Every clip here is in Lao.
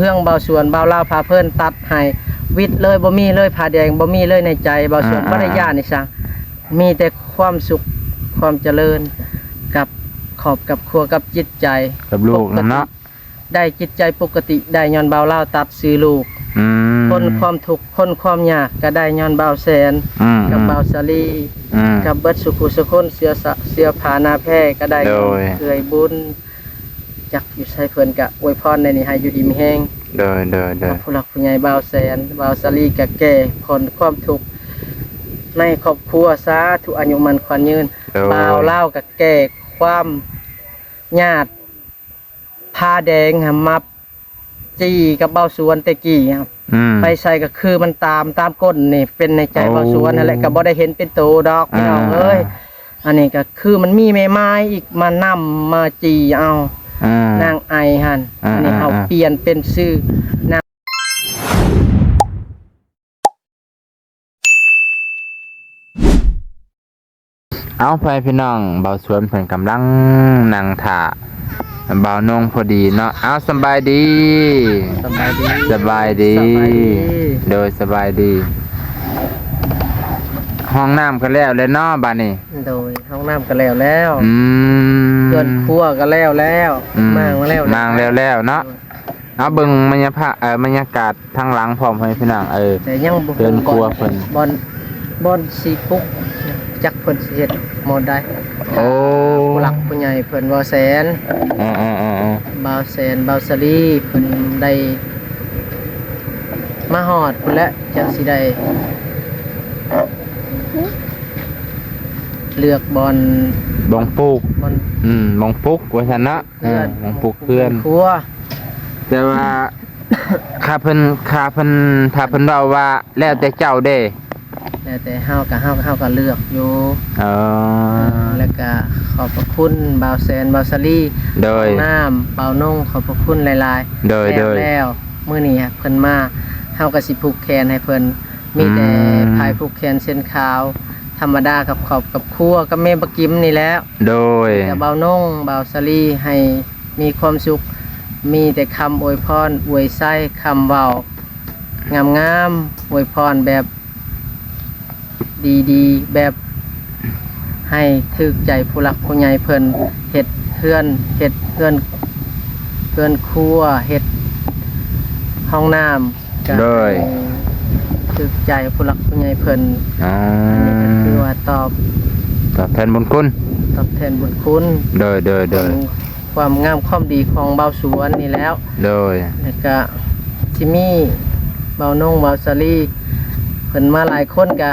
ເຄື່ອງບ່າວສວນ ບ່າວລາວພາເພີນຕັດໃຫ້ ວິດເລີຍ ບໍ່ມີເລີຍ ຜ້າແດງບໍ່ມີເລີຍໃນໃຈບ່າວສວນ ອ່າໆໆ ບໍ່ໄດ້ຢ້ານອີ່ຫຍັງ ມີແຕ່ຄວາມສຸກ ຄວາມຈະເລີນ ກັບຄອບກັບຄົວ ກັບຈິດໃຈ ກັບລູກນັ້ນເນາະ ປົກກະຕິ ໄດ້ຈິດໃຈປົກກະຕິ ໄດ້ຍ້ອນບ່າວລາວຕັດຊື່ລູກ ອືມ ພົ້ນຄວາມທຸກ ພົ້ນຄວາມຍາກ ກະໄດ້ຍ້ອນບ່າວແສນ ອືມ ກັບ ອືມ ບ່າວສາລີ ອືມ ກັບເບິດສູ່ຜູ້ສູ່ຄົນ ເຊື້ອສະ ເຊື້ອພານາແພ ກະໄດ້ ໂດຍ ເອື້ອຍບຸນ ຈັກຢູ່ໃສເພິ່ນກະອວຍພອນໃນນີ້ໃຫ້ຢູ່ດີມີແຮງ ໂດຍ ໂດຍ ໂດຍ ຜູ້ຫຼັກຜູ້ໃຫຍ່ບ່າວແສນ ບ່າວສາລີກະແກ້ພົ້ນຄວາມທຸກໃນຄອບຄົວ ສາທຸ ອາຍຸໝັ້ນຂວັນຍືນ ໂດຍ ບ່າວລາວກະແກ້ຄວາມຍາດ ຜ້າແດງຫາມາຈີ່ກັບບ່າວສວນແຕ່ກີ້ ອືມ ໄປໃສກະຄືມັນຕາມ ຕາມກົ້ນນີ້ ເປັນໃນໃຈ ໂອ້ ບ່າວສວນຫັ້ນແຫຼະ ກະບໍ່ໄດ້ເຫັນເປັນໂຕດອກ ອ່າ ພີ່ນ້ອງເອີຍ ອ່າ ອັນນີ້ກະຄືມັນມີແມ່ໝາຍອີກມານຳມາຈີ່ເອົາ ອ່າ ນາງໄອຫັ້ນ ອ່າ ອັນນີ້ເຮົາ ອ່າ ປ່ຽນເປັນຊື່ນາງ ເອົາ ພໍ່ແມ່ພີ່ນ້ອງ ບ່າວສວນເພິ່ນກຳລັງນັ່ງຖ້າບ່າວນົງພໍດີເນາະ ເອົາ ສະບາຍດີ ສະບາຍດີ ສະບາຍດີ ສະບາຍດີ ໂດຍ ສະບາຍດີ ຫ້ອງນ້ຳກະແລ້ວແລ້ວເນາະບາດນີ້ ໂດຍ ຫ້ອງນ້ຳກະແລ້ວແລ້ວ ອືມ ເຮືອນຄົວກະແລ້ວແລ້ວ ອືມ ມ້າງແລ້ວ ມ້າງແລ້ວແລ້ວເນາະ ໂດຍ ເອົາເບິ່ງບັນຍາພາ ເອີ ບັນຍາກາດທາງຫຼັງພ້ອມໃຫ້ພີ່ນ້ອງ ເອີ ແຕ່ຍັງບໍ່ຮູ້ ເຮືອນຄົວເພິ່ນ ບ່ອນ ບ່ອນຊິປຸກ ຈັກເພິ່ນຊິເຮັດໝົດໃດ ໂອ້ ຜູ້ຫຼັກຜູ້ໃຫຍ່ເພິ່ນ ບ່າວແສນ ເອີໆໆໆ ບ່າວແສນ ບ່າວສາລີ ເພິ່ນໄດ້ມາຮອດພຸ້ນແຫຼະ ຈັ່ງຊິໄດ້ເລືອກບ່ອນ ບ່ອນປຸກ ບ່ອນ ອືມ ບ່ອນປຸກວ່າຊັ້ນເນາະ ເອີ ເຮືອນ ບ່ອນປຸກເຮືອນ ຄົວ ແຕ່ວ່າ ຖ້າເພິ່ນ ຖ້າເພິ່ນ ຖ້າເພິ່ນເວົ້າວ່າແລ້ວແຕ່ເຈົ້າເດ້ ແລ້ວແຕ່ເຮົາກະ ເຮົາ ເຮົາກະເລືອກຢູ່ ເອີ ເອີ ແລ້ວກະຂອບພະຄຸນບ່າວແສນ ບ່າວສາລີ ໂດຍ ນ້ຳ ບ່າວນົງ ຂອບພະຄຸນຫຼາຍໆ ໂດຍ ແລ້ວ ໂດຍ ແລ້ວມື້ນີ້ເພິ່ນມາ ເຮົາກະຊິຜູກແຂນໃຫ້ເພິ່ນ ມີແຕ່ ອືມ ພາຍຜູກແຂນເຊັ່ນຂາວ ທຳມະດາກັບຄອບກັບຄົວ ກັບແມ່ບັກກິມນີ້ແຫຼະ ໂດຍ ແລ້ວກະບ່າວນົງ ບ່າວສາລີ ໃຫ້ມີຄວາມສຸກ ມີແຕ່ຄຳອວຍພອນ ອວຍໄຊ ຄຳເວົ້າງາມໆ ອວຍພອນແບບດີໆ ແບບໃຫ້ຖືກໃຈຜູ້ຫຼັກຜູ້ໃຫຍ່ເພິ່ນ ເຮັດເຮືອນ ເຮັດເຮືອນ ເຮືອນຄົວ ເຮັດຫ້ອງນ້ຳ ກະ ໂດຍ ໃຫ້ຖືກໃຈຜູ້ຫຼັກຜູ້ໃຫຍ່ເພິ່ນ ອ່າ ອັນນີ້ກະຄືວ່າຕອບ ຕອບແທນບຸນຄຸນ ຕອບແທນບຸນຄຸນ ໂດຍ ໂດຍ ໂດຍ ຂອງຄວາມງາມຄວາມດີຂອງບ່າວສວນນີ້ແຫຼະ ໂດຍ ແລ້ວກະຊິມີບ່າວນົງ ບ່າວສາລີ ເພິ່ນມາຫຼາຍຄົນກະ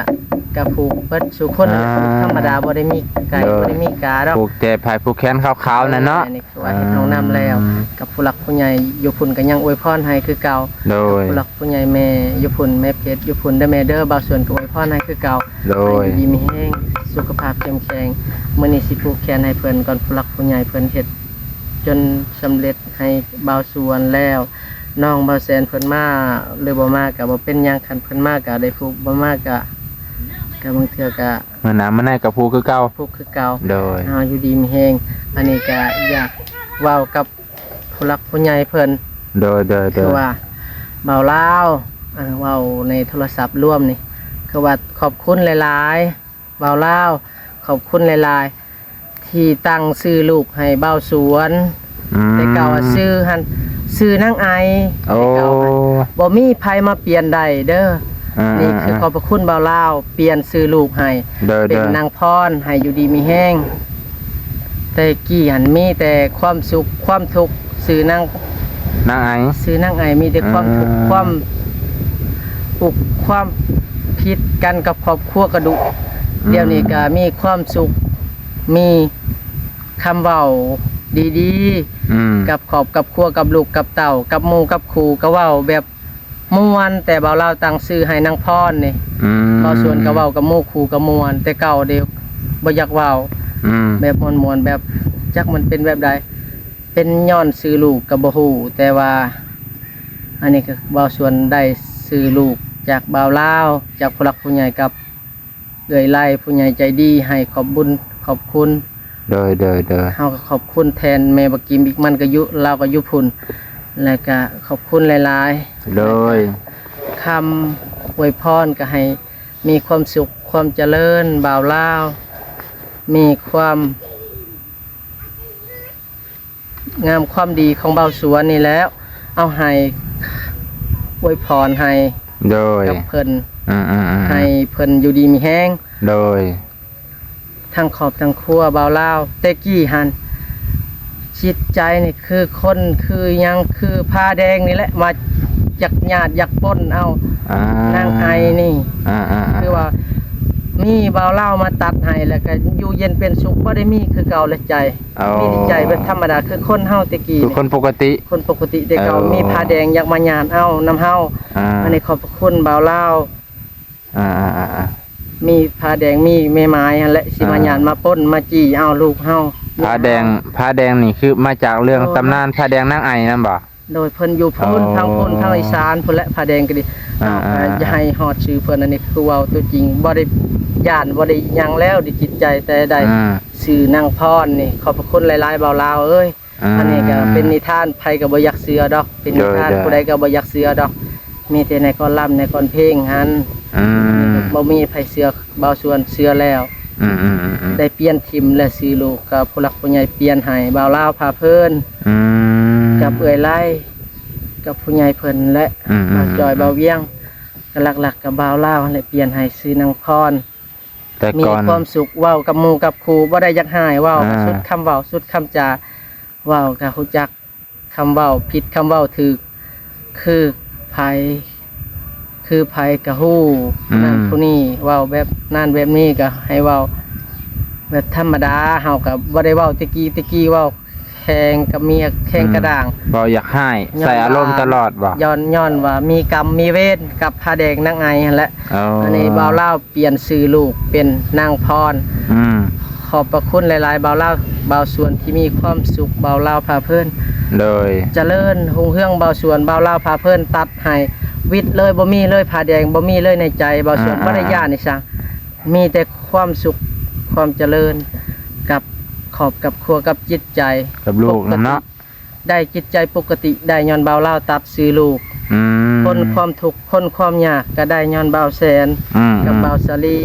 ກະຜູກເບິດສູ່ຄົນ ອ່າ ທຳມະດາ ບໍ່ໄດ້ມີໄກ່ ໂດຍ ບໍ່ໄດ້ມີກາດອກ ຜູກແຕ່ພາຍຜູກແຂນຂາວໆນັ້ນເນາະ ແມ່ນ ຄືວ່າເຮັດຫ້ອງນ້ຳແລ້ວ ອ່າ ກັບຜູ້ຫຼັກຜູ້ໃຫຍ່ຢູ່ພຸ້ນກະຍັງອວຍພອນໃຫ້ຄືເກົ່າ ໂດຍ ຜູ້ຫຼັກຜູ້ໃຫຍ່ແມ່ຢູ່ພຸ້ນ ແມ່ເພັດຢູ່ພຸ້ນເດີແມ່ເດີ ບ່າວສວນກະອວຍພອນໃຫ້ຄືເກົ່າ ໂດຍ ໃຫ້ຢູ່ດີມີແຮງ ສຸຂະພາບເຂັ້ມແຂງ ມື້ນີ້ຊິຜູກແຂນໃຫ້ເພິ່ນກ່ອນ ຜູ້ຫຼັກຜູ້ໃຫຍ່ເພິ່ນເຮັດຈົນສຳເລັດໃຫ້ບ່າວສວນແລ້ວ ນ້ອງບ່າວແສນເພິ່ນມາ ຫຼືບໍ່ມາກະບໍ່ເປັນຫຍັງ ຄັນເພິ່ນມາກະໄດ້ຜູກ ບໍ່ມາກະ ກະບາງເທື່ອກະ ມື້ໜ້າມື້ໃນກະຜູກຄືເກົ່າ ຜູກຄືເກົ່າ ໂດຍ ເຮົາຢູ່ດີມີແຮງ ອັນນີ້ກະຢາກເວົ້າກັບ ຜູ້ຫຼັກຜູ້ໃຫຍ່ເພິ່ນ ໂດຍ ໂດຍ ໂດຍ ຄືວ່າບ່າວລາວ ເອີ ເວົ້າໃນໂທລະສັບລວມນີ້ ຄືວ່າຂອບຄຸນຫຼາຍໆ ບ່າວລາວ ຂອບຄຸນຫຼາຍໆ ທີ່ຕັ້ງຊື່ລູກໃຫ້ບ່າວສວນ ອືມ ແຕ່ເກົ່າຊື່ຫັ້ນ ຊື່ນາງໄອ ໂອ້ ແຕ່ເກົ່າຫັ້ນ ບໍ່ມີໃຜມາປ່ຽນໄດ້ເດີ ອ່າ ນີ້ຄື ອ່າ ຂອບພະຄຸນບ່າວລາວ ປ່ຽນຊື່ລູກໃຫ້ ໂດຍ ເປັນ ໂດຍ ນາງ ພອນ ໃຫ້ຢູ່ດີມີແຮງ ແຕ່ກີ້ຫັ້ນມີແຕ່ຄວາມສຸກຄວາມທຸກ ຊື່ນາງ ນາງໄອ ຊື່ນາງໄອ ມີແຕ່ຄວາມທຸກ ອືມ ຄວາມອຸກຄວາມຜິດກັນກັບຄອບຄົວກະດຸ ອືມ ດຽວນີ້ກະມີຄວາມສຸກ ມີຄຳເວົ້າດີໆ ອືມ ກັບຄອບກັບຄົວ ກັບລູກກັບເຕົ້າ ກັບໝູ່ກັບຄູ່ ກະເວົ້າແບບ ມ່ວນ ແຕ່ບ່າວລາວຕັ້ງຊື່ໃຫ້ນາງພອນນີ້ ອືມ ບ່າວສວນກະເວົ້າກັບໝູ່ຄູ່ກະມ່ວນ ແຕ່ເກົ່າເດ ບໍ່ຢາກເວົ້າ ອືມ ແບບມ່ວນໆ ແບບ ຈັກມັນເປັນແບບໃດ ເປັນຍ້ອນຊື່ລູກກະບໍ່ຮູ້ ແຕ່ວ່າ ອັນນີ້ກະ ບ່າວສວນໄດ້ຊື່ລູກຈາກບ່າວລາວ ຈາກຜູ້ຫຼັກຜູ້ໃຫຍ່ກັບເອື້ອຍໄລ ຜູ້ໃຫຍ່ໃຈດີ ໃຫ້ຂອບບຸນຂອບຄຸນ ໂດຍ ໂດຍ ໂດຍ ເຮົາກະຂອບຄຸນແທນແມ່ບັກກິມອີກ ມັນກະຢູ່ ລາວກະຢູ່ພຸ້ນ ແລະກະຂອບຄຸນຫຼາຍໆ ໂດຍ ຄຳອວຍພອນກໍໃຫ້ມີຄວາມສຸກຄວາມຈະເລີນ ບ່າວລາວ ມີຄວາມງາມຄວາມດີຂອງບ່າວສວນນີ້ແຫຼະ ເອົາໃຫ້ອວຍພອນໃຫ້ ໂດຍ ກັບເພິ່ນ ອືມໆໆໆ ໃຫ້ເພິ່ນຢູ່ດີມີແຮງ ໂດຍ ທັງຄອບທັງຄົວບ່າວລາວ ແຕ່ກີ້ຫັ້ນ ຈິດໃຈນີ້ຄືຄົນ ຄືຫຍັງ ຄືຜ້າແດງນີ້ແຫຼະ ມາຢາກຍາດຢາກປົນເອົາ ອ່າ ນາງໄອນີ້ ອ່າໆໆ ຄືວ່າມີບ່າວລາວມາຕັດໃຫ້ ແລ້ວກໍຢູ່ເຢັນເປັນສຸກ ບໍ່ໄດ້ມີຄືເກົ່າແລ້ວໃຈ ເອົາ ມີແຕ່ໃຈແບບທຳມະດາ ຄືຄົນເຮົາແຕ່ກີ້ ຄືຄົນປົກກະຕິ ຄົນປົກກະຕິແຕ່ເກົ່າ ເອົາ ມີຜ້າແດງຢາກມາຍາດເອົານຳເຮົາ ອ່າ ອັນນີ້ຂອບພະຄຸນບ່າວລາວ ອ່າໆໆໆ ມີຜ້າແດງ ມີແມ່ໝາຍຫັ້ນແຫຼະ ຊິມາ ອ່າ ຍາດມາປົນມາຈີ້ເອົາລູກເຮົາ ຜ້າແດງ ຜ້າແດງນີ້ຄືມາຈາກເລື່ອງ ໂດຍ ຕຳນານຜ້າແດງນາງໄອນັ້ນບໍ່? ໂດຍ ເພິ່ນຢູ່ພຸ້ນ ອໍ ທາງພຸ້ນ ທາງອີສານພຸ້ນແຫຼະ ຜ້າແດງກໍດີ ອ່າໆໆ ເອົາ ກໍຢ່າໃຫ້ຮອດຊື່ເພິ່ນ ອັນນີ້ຄືເວົ້າຕົວຈິງ ບໍ່ໄດ້ຢ້ານ ບໍ່ໄດ້ຫຍັງແລ້ວ ໄດ້ຈິດໃຈແຕ່ໄດ້ ອ່າ ຊື່ນາງພອນນີ້ ຂອບພະຄຸນຫຼາຍໆ ບ່າວລາວເອີຍ. ອ່າ ອັນນີ້ກໍເປັນນິທານ ໃຜກໍບໍ່ຢາກເຊື່ອດອກ ເປັນນິທານ ໂດຍໆ ຜູ້ໃດກໍບໍ່ຢາກເຊື່ອດອກ ມີແຕ່ໃນກອນລຳໃນກອນເພງຫັ້ນ ອືມ ບໍ່ມີໃຜເຊື່ອ ບ່າວສວນເຊື່ອແລ້ວ ອືມໆໆໆ ໄດ້ປ່ຽນຖິ້ມແລະ ຊື່ລູກກໍຜູ້ຫຼັກຜູ້ໃຫຍ່ປ່ຽນໃຫ້ ບ່າວລາວພາເພີນ ອືມ ກັບເອື້ອຍໄລ ກັບຜູ້ໃຫຍ່ເພິ່ນແຫຼະ ອືມໆໆໆ ບ່າວຈອຍ ບ່າວວຽງ ກໍຫຼັກໆ ກັບບ່າວລາວຫັ້ນແຫຼະ ປ່ຽນໃຫ້ຊື່ນາງພອນ. ແຕ່ກ່ອນ ມີຄວາມສຸກ ເວົ້າກັບໝູ່ກັບຄູ່ ບໍ່ໄດ້ຢາກຮ້າຍ ເວົ້າ ອ່າ ສຸດຄຳເວົ້າ ສຸດຄຳຈາ ເວົ້າກໍຮູ້ຈັກຄຳເວົ້າຜິດ ຄຳເວົ້າຖືກ ຄືໃຜ ຄືໃຜກໍຮູ້ ອືມ ຜູ້ນັ້ນຜູ້ນີ້ ເວົ້າແບບນັ້ນແບບນີ້ ກໍໃຫ້ເວົ້າແບບທຳມະດາ ເຮົາກໍບໍ່ໄດ້ເວົ້າແຕ່ກີ້ ແຕ່ກີ້ເວົ້າ ແຂງກັບເມຍແຂງ ອືມ ກະດ້າງ ເວົ້າຢາກຮ້າຍ ຍ້ອນ ໃສ່ອາລົມຕະຫຼອດບໍ່? ຍ້ອນ ຍ້ອນວ່າມີກຳມີເວນກັບຜ້າແດງນາງໄອຫັ້ນແຫຼະ ອໍ ອັນນີ້ບ່າວລາວປ່ຽນຊື່ລູກເປັນນາງພອນ ອືມ ຂອບພະຄຸນຫຼາຍໆ ບ່າວລາວ ບ່າວສວນທີ່ມີຄວາມສຸກ ບ່າວລາວພາເພີນ ໂດຍ ຈະເລີນຮຸ່ງເຮືອງ ບ່າວສວນ ບ່າວລາວພາເພີນ ຕັດໃຫ້ວິດເລີຍ ບໍ່ມີເລີຍ ຜ້າແດງບໍ່ມີເລີຍໃນໃຈ ບ່າວສວນ ອ່າໆໆ ບໍ່ໄດ້ຢ້ານອີ່ຫຍັງ ມີແຕ່ ຄວາມສຸກຄວາມຈະເລີນກັບຄອບກັບຄົວກັບຈິດໃຈ ກັບລູກນຳເນາະ ປົກກະຕິ ໄດ້ຈິດໃຈປົກກະຕິ ໄດ້ຍ້ອນບ່າວລາວຕັດຊື່ລູກ ອືມ ພົ້ນຄວາມທຸກ ພົ້ນຄວາມຍາກ ກໍໄດ້ຍ້ອນບ່າວແສນ ອືມໆ ກັບບ່າວສາລີ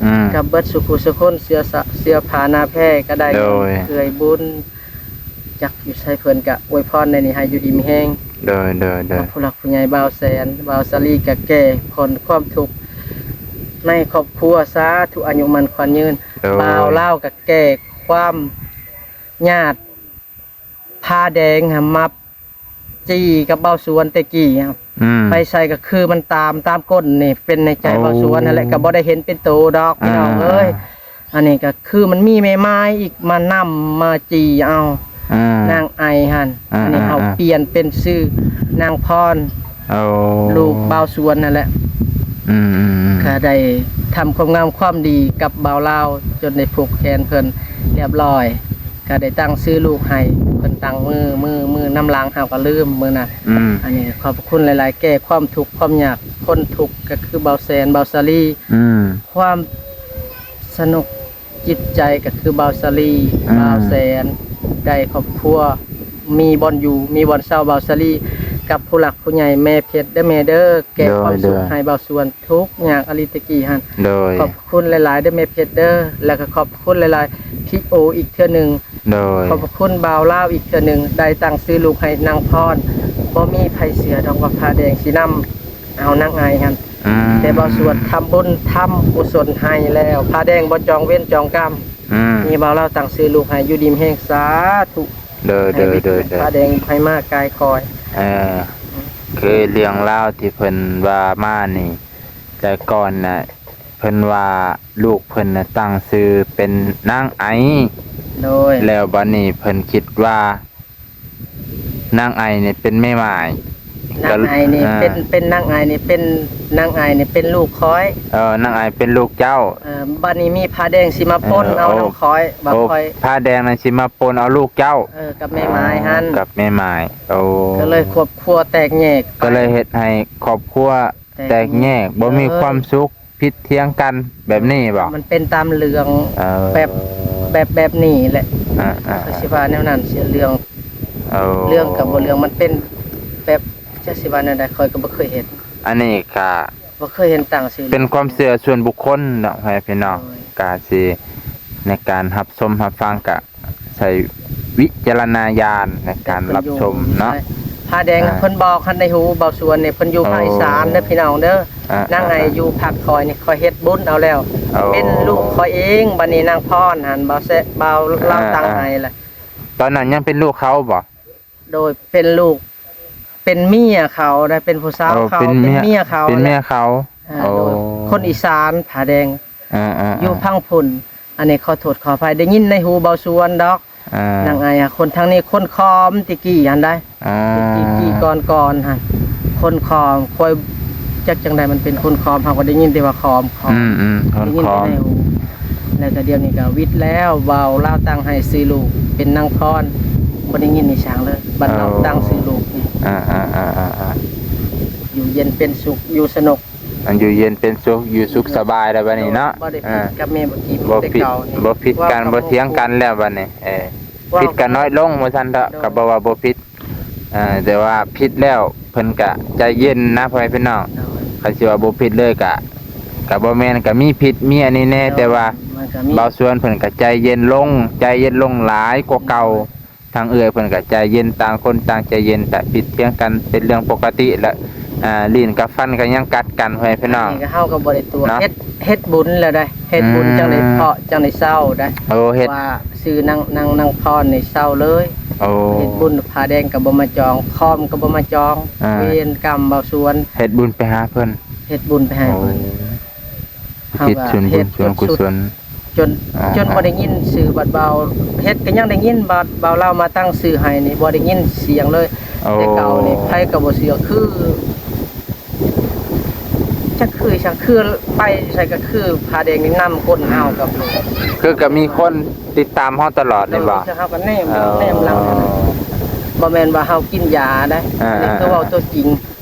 ອືມ ກັບເບິດສູ່ຜູ້ສູ່ຄົນ ເຊື້ອສະ ເຊື້ອພານາແພ ກໍໄດ້ ໂດຍ ເອື້ອຍບຸນ ຈັກຢູ່ໃສເພິ່ນກະອວຍພອນໃນນີ້ໃຫ້ຢູ່ດີມີແຮງ ໂດຍ ໂດຍ ໂດຍ ຜູ້ຫຼັກຜູ້ໃຫຍ່ບ່າວແສນ ບ່າວສາລີກະແກ່ພົ້ນຄວາມທຸກ ໃນຄອບຄົວ ສາທຸ ອາຍຸໝັ້ນຂວັນຍືນ ໂດຍ ບ່າວລາວກະແກ່ຄວາມຍາດ ພາແດງຫາມາຈີ່ກັບບ່າວສວນແຕ່ກີ້ ອືມ ໄປໃສກະຄືມັນຕາມ ຕາມກົ້ນນີ້ ເປັນໃນໃຈ ໂອ້ ບ່າວສວນຫັ້ນແຫຼະ ກະບໍ່ໄດ້ເຫັນເປັນໂຕດອກ ອ່າ ພີ່ນ້ອງເອີຍ ອ່າ ອັນນີ້ກໍຄືມັນມີແມ່ໝາຍອີກມານຳມາຈີ່ເອົາ ອ່າ ນາງໄອຫັ້ນ ອ່າ ອັນນີ້ເຮົາ ອ່າ ປ່ຽນເປັນຊື່ນາງພອນ ໂອ້ ລູກບ່າວສວນຫັ້ນແຫຼະ ອືມໆໆ ກໍໄດ້ທຳຄວາມງາມຄວາມດີກັບບ່າວລາວ ຈົນໄດ້ຜູກແຂນເພິ່ນລຽບລ້ອຍ ກໍໄດ້ຕັ້ງຊື່ລູກໃຫ້ເພິ່ນຕັ້ງມື້ ມື້ ມື້ນຳຫຼັງ ເຮົາກໍລືມມື້ນັ້ນ ອືມ ອັນນີ້ຂອບພະຄຸນຫຼາຍໆ ແກ້ຄວາມທຸກຄວາມຍາກ ພົ້ນທຸກກໍຄືບ່າວແສນ ບ່າວສາລີ ອືມ ຄວາມສະໜຸກຈິດໃຈກໍຄືບ່າວສາລີ ອືມ ບ່າວແສນ ໄດ້ຄອບຄົວ ມີບ່ອນຢູ່ ມີບ່ອນເຊົາ ບ່າວສາລີ ກັບຜູ້ຫຼັກຜູ້ໃຫຍ່ ແມ່ເພັດເດີແມ່ເດີ ແກ້ຄວາມ ໂດຍ ສຸກ ໂດຍ ໃຫ້ບ່າວສວນ ທຸກຍາກອີ່ຫຼີແຕ່ກີ້ຫັ້ນ ໂດຍ ຂອບພະຄຸນຫຼາຍໆເດີແມ່ເພັດເດີ ແລ້ວກໍຂອບພະຄຸນຫຼາຍໆ ທີໂອ ອີກເທື່ອໜຶ່ງ ໂດຍ ຂອບພະຄຸນບ່າວລາວອີກເທື່ອໜຶ່ງ ໄດ້ຕັ້ງຊື່ລູກໃຫ້ນາງພອນ ບໍ່ມີໃຜເຊື່ອດອກວ່າຜ້າແດງຊິນຳ ເອົານາງໄອຫັ້ນ ອືມ ແຕ່ບ່າວສວນທຳບຸນທຳກຸສົນໃຫ້ແລ້ວ ຜ້າແດງບໍ່ຈອງເວນຈອງກຳ ອືມ ມີບ່າວລາວຕັ້ງຊື່ລູກໃຫ້ຢູ່ດີມີແຮງ ສາທຸ ໂດຍ ໃຫ້ວິດ ໂດຍ ໂດຍ ໂດຍ ຜ້າແດງໃຫ້ມາກາຍຄອຍ ເອີ ອືມ ຄືເລື່ອງລາວທີ່ເພິ່ນວ່າມານີ້ ແຕ່ກ່ອນນະ ເພິ່ນວ່າລູກເພິ່ນນະຕັ້ງຊື່ເປັນນາງໄອ ໂດຍ ແລ້ວບັດນີ້ເພິ່ນຄິດວ່າ ນາງໄອນີ້ເປັນແມ່ໝາຍ ນາງໄອນີ້ ກໍ ເປັນ ອ່າ ເປັນນາງໄອນີ້ ເປັນນາງໄອນີ້ເປັນລູກຂ້ອຍ ເອີ ນາງໄອເປັນລູກເຈົ້າ ເອີ ບັດນີ້ມີຜ້າແດງຊິມາປົນ ເອີ ເອົານຳຂ້ອຍ ໂອ້ ບາດ ໂອ້ ຂ້ອຍ ຜ້າແດງນັ້ນຊິມາປົນເອົາລູກເຈົ້າ ເອີ ກັບແມ່ໝາຍຫັ້ນ ກັບແມ່ໝາຍ ໂອ້ ກໍເລີຍຄອບຄົວແຕກແຍກໄປ ກໍເລີຍເຮັດໃຫ້ຄອບຄົວແຕກແຍກ ແຕກແຍກ ບໍ່ມີ ເອີ ຄວາມສຸກ ຜິດຖຽງກັນແບບນີ້ບໍ່? ມັນເປັນຕາມເລື່ອງ ເອີ ແບບ ແບບ ແບບນີ້ແຫຼະ ອ່າໆໆ ຂ້ອຍຊິວ່າແນວນັ້ນ ເລື່ອງ ເອີ ເລື່ອງກັບບໍ່ເລື່ອງ ມັນເປັນ ແບບ ຈັກຊິວ່າແນວໃດ ຂ້ອຍກໍບໍ່ເຄີຍເຫັນ ອັນນີ້ກະ ບໍ່ເຄີຍເຫັນຕັ້ງຊື່ ເປັນຄວາມເຊື່ອສ່ວນບຸກຄົນເນາະ ພໍ່ແມ່ພີ່ນ້ອງ ໂດຍ ກະຊິ ໃນການຮັບຊົມຮັບຟັງກະໃຊ້ວິຈາລະນະຍານໃນການຮັບຊົມເນາະ ຜາແດງ ອ່າ ເພິ່ນບອກຫັ້ນໃນຫູເບົາສວນນີ້ ເພິ່ນຢູ່ພາກອີສານເດີພີ່ນ້ອງເດີ ອ່າ ນາງໄອຢູ່ພາກຂ້ອຍນີ້ ຂ້ອຍເຮັດບຸນເອົາແລ້ວ ເປັນລູກຂ້ອຍເອງ ບັດນີ້ນາງພອນຫັ້ນ ເບົາແຊະ ເບົາລາວຕັ້ງໃຫ້ລະ ຕອນນັ້ນຍັງເປັນລູກເຂົາບໍ່? ໂດຍ ເປັນລູກ ເປັນເມຍເຂົາໄດ໋ ເປັນຜູ້ສາວເຂົາ ເປັນເມຍເຂົາ ເປັນເມຍເຂົາ ອ່າ ໂດຍ ຄົນອີສານຜາແດງ ອ່າໆໆ ຢູ່ພັງພຸ້ນ ອັນນີ້ຂໍໂທດຂໍອະໄພ ໄດ້ຍິນໃນຫູເບົາສວນດອກ ອ່າ ນາງໄອ ຄົນທາງນີ້ຄົນຂອມແຕ່ກີ້ຫັ້ນໄດ໋ ອ່າ ແຕ່ກີ້ກ່ອນໆຫັ້ນ ຄົນຂອມ ຂ້ອຍຈັກຈັ່ງໃດ ມັນເປັນຄົນຂອມ ເຮົາກໍໄດ້ຍິນແຕ່ວ່າຂອມ ຂອມ ອືມໆ ຄົນຂອມ ໄດ້ຍິນແຕ່ໃນຫູ ແລ້ວກໍດຽວນີ້ກໍວິດແລ້ວ ເວົ້າລາວຕັ້ງໃຫ້ຊື່ລູກເປັນນາງພອນ ບໍ່ໄດ້ຍິນອີ່ຫຍັງເລີຍ ບັດລາວຕັ້ງຊື່ລູກນີ້ ອ່າໆໆໆໆ ຢູ່ເຢັນເປັນສຸກ ຢູ່ສະໜຸກ ອັນຢູ່ເຢັນເປັນສຸກ ຢູ່ສຸກສະບາຍແລ້ວບັດນີ້ເນາະ ໂດຍ ບໍ່ໄດ້ຜິດກັບແມ່ບໍ່ກີ້ ບໍ່ຜິດ ແຕ່ເກົ່ານີ້ ບໍ່ຜິດກັນ ບໍ່ຖຽງກັນແລ້ວບັດນີ້ ເອີ ຜິດກໍນ້ອຍລົງວ່າຊັ້ນເຖາະ ໂດຍ ກໍບໍ່ວ່າບໍ່ຜິດ ເອີ ແຕ່ວ່າຜິດແລ້ວເພິ່ນກະໃຈເຢັນນະ ພໍ່ແມ່ພີ່ນ້ອງ ໂດຍ ຄັນຊິວ່າບໍ່ຜິດເລີຍກະ ກະບໍ່ແມ່ນ ກະມີຜິດມີອັນນີ້ແດ່ ໂດຍ ແຕ່ວ່າ ມັນກະມີ ເບົາສວນເພິ່ນກະໃຈເຢັນລົງ ໃຈເຢັນລົງຫຼາຍກວ່າເກົ່າ ໂດຍ ທາງເອື້ອຍເພິ່ນກະໃຈເຢັນ ຕ່າງຄົນຕ່າງໃຈເຢັນ ກະຜິດຖຽງກັນເປັນເລື່ອງປົກກະຕິ ແລະ ອ່າ ລີ້ນກັບຟັນກໍຍັງກັດກັນ ພໍ່ແມ່ພີ່ນ້ອງ ອັນນີ້ກໍເຮົາກໍບໍ່ໄດ້ຕົວະ ເນາະ ເຮັດ ເຮັດບຸນແລ້ວໄດ໋ ເຮັດບຸນ ອືມ ຈັ່ງໄດ້ເພາະ ຈັ່ງໄດ້ເຊົາໄດ໋ ໂອ້ ເຮັດ ວ່າ ຊື່ນາງ ນາງ ນາງພອນນີ້ເຊົາເລີຍ ໂອ້ ເຮັດບຸນ ຜ້າແດງກໍບໍ່ມາຈອງ ຄອມກໍບໍ່ມາຈອງ ອ່າ ເວນກຳເບົາສວນ ເຮັດບຸນໄປຫາເພິ່ນ ເຮັດບຸນໄປໃຫ້ເພິ່ນ ໂອ້ ເຮົາກໍເຮັດສຸດ ເຮັດບຸນສ່ວນກຸສົນ ຈົນ ອ່າ ຈົນບໍ່ໄດ້ຍິນຊື່ ບັດເບົາ ເຮັດກໍຍັງໄດ້ຍິນ ບັດເບົາລາວມາຕັ້ງຊື່ໃຫ້ນີ້ ບໍ່ໄດ້ຍິນສຽງເລີຍ ໂອ້ ແຕ່ເກົ່ານີ້ໃຜກໍບໍ່ເຊື່ອ ຄື ຈັກຄືຫຍັງ ຄືໄປໃສກໍຄືຜ້າແດງນີ້ນຳກົ້ນເຮົາກັບ ຄືກໍມີຄົນຕິດຕາມເຮົາຕະຫຼອດນີ້ບໍ່? ເອີ ເຮົາກໍແນມ ເອີ ແນມຫຼັງ ບໍ່ແມ່ນວ່າເຮົາກິນຢາໄດ໋ ອ່າ ອັນນີ້ຄືເວົ້າຕົວຈິງ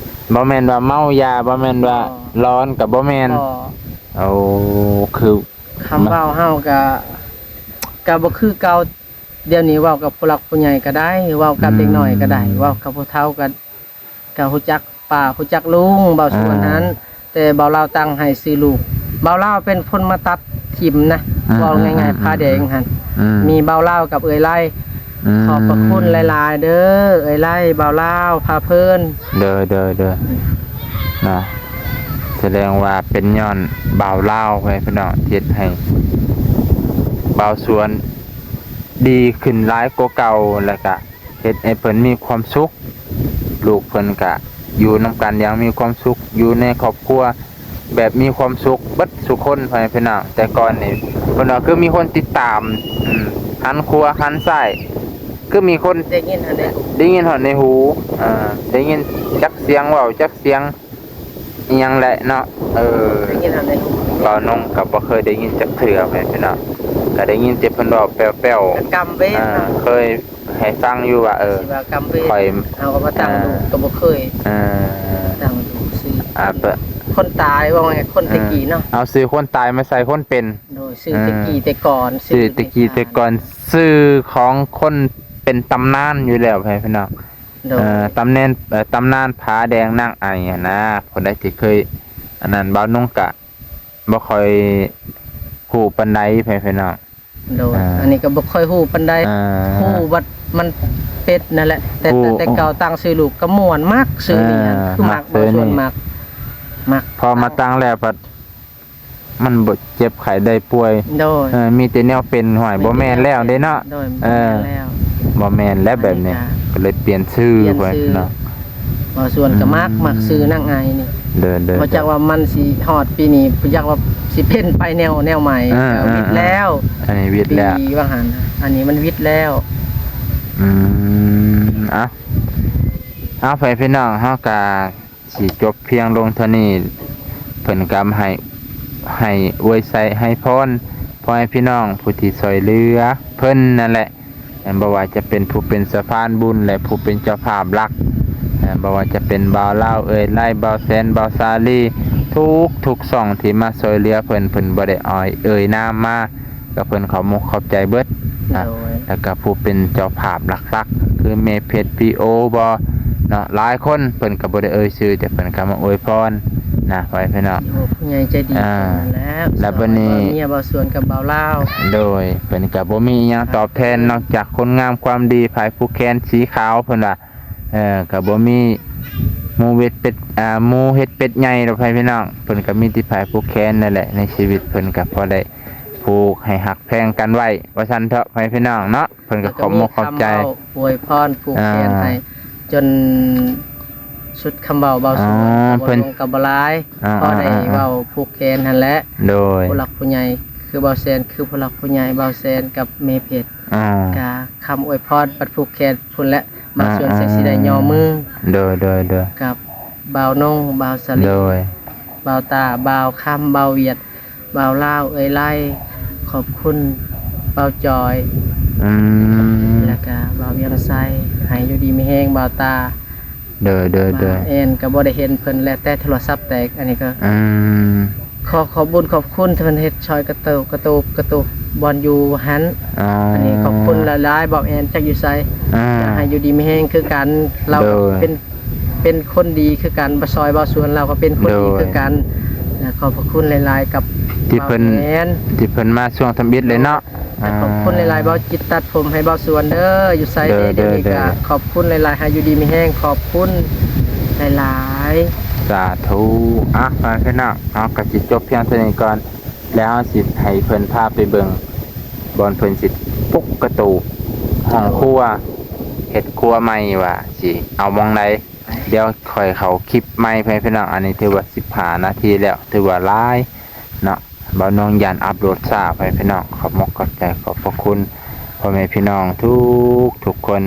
ບໍ່ແມ່ນວ່າເມົາຢາ ບໍ່ແມ່ນວ່າ ບໍ່ ຫຼອນກໍບໍ່ແມ່ນ ບໍ່ ໂອ້ ຄື ຄຳເວົ້າເຮົາກໍ ກໍບໍ່ຄືເກົ່າ ດຽວນີ້ເວົ້າກັບຜູ້ຫຼັກຜູ້ໃຫຍ່ກໍໄດ້ ເວົ້າກັບ ອືມ ເດັກນ້ອຍກໍໄດ້ ເວົ້າກັບຜູ້ເຖົ້າກໍ ກໍຮູ້ຈັກປ້າ ຮູ້ຈັກລຸງ ເບົາສວນຫັ້ນ ອ່າ ແຕ່ເບົາລາວຕັ້ງໃຫ້ຊື່ລູກ ເບົາລາວເປັນຄົນມາຕັດຖິ້ມນະ ອ່າ ເວົ້າງ່າຍໆ ອ່າ ຜ້າແດງຫັ້ນ ອືມ ມີເບົາລາວກັບເອື້ອຍໄລ ອືມ ຂອບພະຄຸນຫຼາຍໆເດີ ເອື້ອຍໄລ ເບົາລາວ ພາເພີນ ໂດຍໆໆ ເນາະ ສະແດງວ່າເປັນຍ້ອນເບົາລາວ ພໍ່ແມ່ພີ່ນ້ອງ ເຮັດໃຫ້ເບົາສວນດີຂຶ້ນຫຼາຍກວ່າເກົ່າ ແລ້ວກະເຮັດໃຫ້ເພິ່ນມີຄວາມສຸກ ລູກເພິ່ນກະຢູ່ນຳກັນຢ່າງມີຄວາມສຸກ ຢູ່ໃນຄອບຄົວ ແບບມີຄວາມສຸກເບິດສູ່ຄົນ ພໍ່ແມ່ພີ່ນ້ອງ ແຕ່ກ່ອນນີ້ເພິ່ນວ່າຄືມີຄົນຕິດຕາມ ອືມ ຫັນຂວາຫັນຊ້າຍ ຄືມີຄົນໄດ້ຍິນຫັ້ນເດ້ ໄດ້ຍິນຮອດໃນຫູ ເອີ ໄດ້ຍິນຈັກສຽງເວົ້າ ຈັກສຽງອີ່ຫຍັງແຫຼະເນາະ ເອີ ໄດ້ຍິນຮອດໃນຫູ ບ່າວນົງກໍບໍ່ເຄີຍໄດ້ຍິນຈັກເທື່ອ ແມ່ນພີ່ນ້ອງ ກໍໄດ້ຍິນແຕ່ເພິ່ນເວົ້າແປ້ວໆ ກໍກຳເວນ ອ່າ ເນາະ ເຄີຍ ໃຫ້ຟັງຢູ່ວ່າ ເອີ ຊິວ່າກຳເວນ ຂ້ອຍ ເຮົາກໍມາຕັ້ງ ອ່າ ລູກກໍບໍ່ເຄີຍ ອ່າ ຕັ້ງລູກຊື່ ອ່າ ຄົນຕາຍ ວ່າງ່າຍໆ ຄົນແຕ່ກີ້ເນາະ ເອົາຊື່ຄົນຕາຍມາໃສ່ຄົນເປັນ ໂດຍ ຊື່ແຕ່ກີ້ແຕ່ກ່ອນ ຊື່ແຕ່ກີ້ແຕ່ກ່ອນ ຊື່ຂອງຄົນເປັນຕຳນານຢູ່ແລ້ວ ໃຫ້ພີ່ນ້ອງ ໂດຍ ເອີ ຕຳແໜ່ງ ເອີ ຕຳນານຜາແດງນາງໄອຫັ້ນນະ ຜູ້ໃດທີ່ເຄີຍ ອັນນັ້ນ ບ່າວນົງກະບໍ່ຄ່ອຍຮູ້ປານໃດ ໃຫ້ພີ່ນ້ອງ ໂດຍ ອ່າ ອັນນີ້ກໍບໍ່ຄ່ອຍຮູ້ປານໃດ ອ່າ ຮູ້ວ່າມັນເປັນນັ້ນແຫຼະ ແຕ່ ຮູ້ ແຕ່ເກົ່າຕັ້ງຊື່ລູກກໍມ່ວນ ມັກຊື່ນີ້ ອ່າ ຄືມັກ ມັກຊື່ນີ້ ສ່ວນມັກ ມັກ ພໍມາຕັ້ງແລ້ວພັດມັນບໍ່ເຈັບໄຂ້ໄດ້ປ່ວຍ ໂດຍ ເອີ ມີແຕ່ແນວເປັນ ຫ້ວຍ ບໍ່ແມ່ນແລ້ວເດ້ເນາະ ໂດຍ ເອີ ບໍ່ແມ່ນແລ້ວ ບໍ່ແມ່ນແລ້ວແບບນີ້ ອັນນີ້ກໍ ກໍເລີຍປ່ຽນຊື່ ປ່ຽນຊື່ ເນາະ ບ່າວສວນກໍມັກ ອືມ ມັກຊື່ນາງໄອນີ້ ໂດຍໆ ບໍ່ຈັກວ່າມັນຊິຮອດປີນີ້ ບໍ່ຈັກວ່າຊິເປັນໄປແນວ ແນວໃໝ່ ອ່າ ກໍຫວິດແລ້ວ ອ່າ ອັນນີ້ຫວິດແລ້ວ ປີວ່າຫັ້ນ ອັນນີ້ມັນຫວິດແລ້ວ ອືມ ເອົາ ເອົາ ພໍ່ແມ່ພີ່ນ້ອງ ເຮົາກໍຊິຈົບພຽງລົງເທົ່ານີ້ ເພິ່ນກໍໃຫ້ ໃຫ້ອວຍໄຊໃຫ້ພອນ ພໍ່ແມ່ພີ່ນ້ອງຜູ້ທີ່ຊ່ວຍເຫຼືອເພິ່ນນັ້ນແຫຼະ ບໍ່ວ່າຈະເປັນຜູ້ເປັນສະພານບຸນ ແລະ ຜູ້ເປັນເຈົ້າພາບຫຼັກ ບໍ່ວ່າຈະເປັນບ່າວລາວ ເອື້ອຍໄລ ບ່າວແສນ ບ່າວສາລີ ທຸກໆຊ່ອງທີ່ມາຊ່ວຍເຫຼືອເພິ່ນ ເພິ່ນບໍ່ໄດ້ເອີ່ຍນາມມາ ກໍເພິ່ນຂອບມຸກຂອບໃຈເບິດ ໂດຍ ແລ້ວກໍຜູ້ເປັນເຈົ້າພາບຫຼັກໆ ຄືແມ່ເພັດ ວີໂອ ບໍ່ ເນາະ ຫຼາຍຄົນເພິ່ນກໍບໍ່ໄດ້ເອີ່ຍຊື່ ແຕ່ເພິ່ນກໍມາອວຍພອນນະ ພໍ່ແມ່ພີ່ນ້ອງ ຜູ້ໃຫຍ່ໃຈດີ ອ່າ ນັ້ນແຫຼະ ແລ້ວບັດນີ້ ເມຍບ່າວສວນກັບບ່າວລາວ ໂດຍ ເພິ່ນກໍບໍ່ມີອີ່ຫຍັງຕອບແທນ ອ່າ ນອກຈາກຄຸນງາມຄວາມດີ ຝາຍຜູກແຂນສີຂາວ ເພິ່ນວ່າ ເອີ ກໍບໍ່ມີໝູເວັດເປັດ ອ່າ ໝູເຫັດເປັດໃຫຍ່ດອກ ພໍ່ແມ່ພີ່ນ້ອງ ເພິ່ນກໍມີແຕ່ຝາຍຜູກແຂນນັ້ນແຫຼະ ໃນຊີວິດເພິ່ນກໍພໍໄດ້ຜູກໃຫ້ຮັກແພງກັນໄວ້ ວ່າຊັ້ນເຖາະ ພໍ່ແມ່ພີ່ນ້ອງເນາະ. ເພິ່ນກໍຂອບມົກຂອບໃຈ ແລ້ວກໍມີຄຳເວົ້າອວຍພອນຜູກແຂນ ອ່າ ໃຫ້ ຈົນສຸດຄຳເວົ້າ ເວົ້າສຸດ ອໍ ເພິ່ນ ກໍບໍ່ຫຼາຍ ອ່າ ພໍໄດ້ ອ່າ ອ່າ ເວົ້າຜູກແຂນຫັ້ນແຫຼະ ໂດຍ ຜູ້ຫຼັກຜູ້ໃຫຍ່ ຄືບ່າວແສນ ຄືຜູ້ຫຼັກຜູ້ໃຫຍ່ ບ່າວແສນກັບແມ່ເພັດ ອ່າ ກະຄຳອວຍພອນບັດຜູກແຂນພຸ້ນແຫຼະ ບ່າວສວນ ອ່າ ຈັ່ງຊິໄດ້ຍໍມື ໂດຍ ໂດຍ ໂດຍ ກັບບ່າວນົງ ບ່າວສາລີ ໂດຍ ບ່າວຕາ ບ່າວຄຳ ບ່າວຫວຽດ ບ່າວລາວ ເອື້ອຍໄລ ຂອບຄຸນບ່າວຈອຍ ອືມ ແລ້ວກະບ່າວວຽງໄຊ ໃຫ້ຢູ່ດີມີແຮງ ບ່າວຕາ ໂດຍ ໂດຍ ໂດຍ ບ່າວແອນກໍບໍ່ໄດ້ເຫັນເພິ່ນແລ້ວ ແຕ່ໂທລະສັບແຕກ ອັນນີ້ກໍ ອືມ ຂໍຂອບບຸນຂອບຄຸນທີ່ເພິ່ນເຮັດຊ່ອຍກະໂຕກ ກະໂຕກ ກະໂຕກບ່ອນຢູ່ຫັ້ນ ອໍ ອັນນີ້ຂອບຄຸນຫຼາຍໆ ບ່າວແອນຈັກຢູ່ໃສ ອ່າ ຢາກໃຫ້ຢູ່ດີມີແຮງຄືກັນ ລາວ ໂດຍ ເປັນ ເປັນຄົນດີຄືກັນ ບ່າວຊອຍ ບ່າວສວນ ລາວກໍເປັນຄົນດີ ໂດຍ ຄືກັນ ແລະ ຂອບພະຄຸນຫຼາຍໆ ກັບ ທີ່ເພິ່ນ ບ່າວແອນ ທີ່ເພິ່ນມາຊ່ວງທຳອິດເລີຍເນາະ ແລະ ຂອບຄຸນຫຼາຍໆ ອ່າ ບ່າວຈິດຕັດຜົມໃຫ້ບ່າວສວນເດີ ຢູ່ໃສ ໂດຍ ເດ ໂດຍ ດຽວນີ້ ໂດຍ ກໍຂອບຄຸນຫຼາຍໆ ໃຫ້ຢູ່ດີມີແຮງ ຂອບຄຸນຫຼາຍໆ ສາທຸ ອ່ະ ມາພີ່ນ້ອງ ເຮົາກໍຊິຈົບພຽງເທົ່ານີ້ກ່ອນ ແລ້ວເຮົາຊິໃຫ້ເພິ່ນພາໄປເບິ່ງບ່ອນເພິ່ນຊິປຸກກະຕູຫ້ອງຄົວ ເຮັດຄົວໃໝ່ວ່າຊິເອົາໝ່ອງໃດ ດຽວຄ່ອຍເຂົ້າຄລິບໃໝ່ ພໍ່ແມ່ພີ່ນ້ອງ ອັນນີ້ຖືວ່າສິບຫ້ານາທີແລ້ວ ຖືວ່າຫຼາຍເນາະ ບ່າວນອງຢ້ານອັບໂຫຼດຊ້າ ພໍ່ແມ່ພີ່ນ້ອງ ຂອບມົກຂອບໃຈ ຂອບພະຄຸນພໍ່ແມ່ພີ່ນ້ອງທຸກໆຄົນ.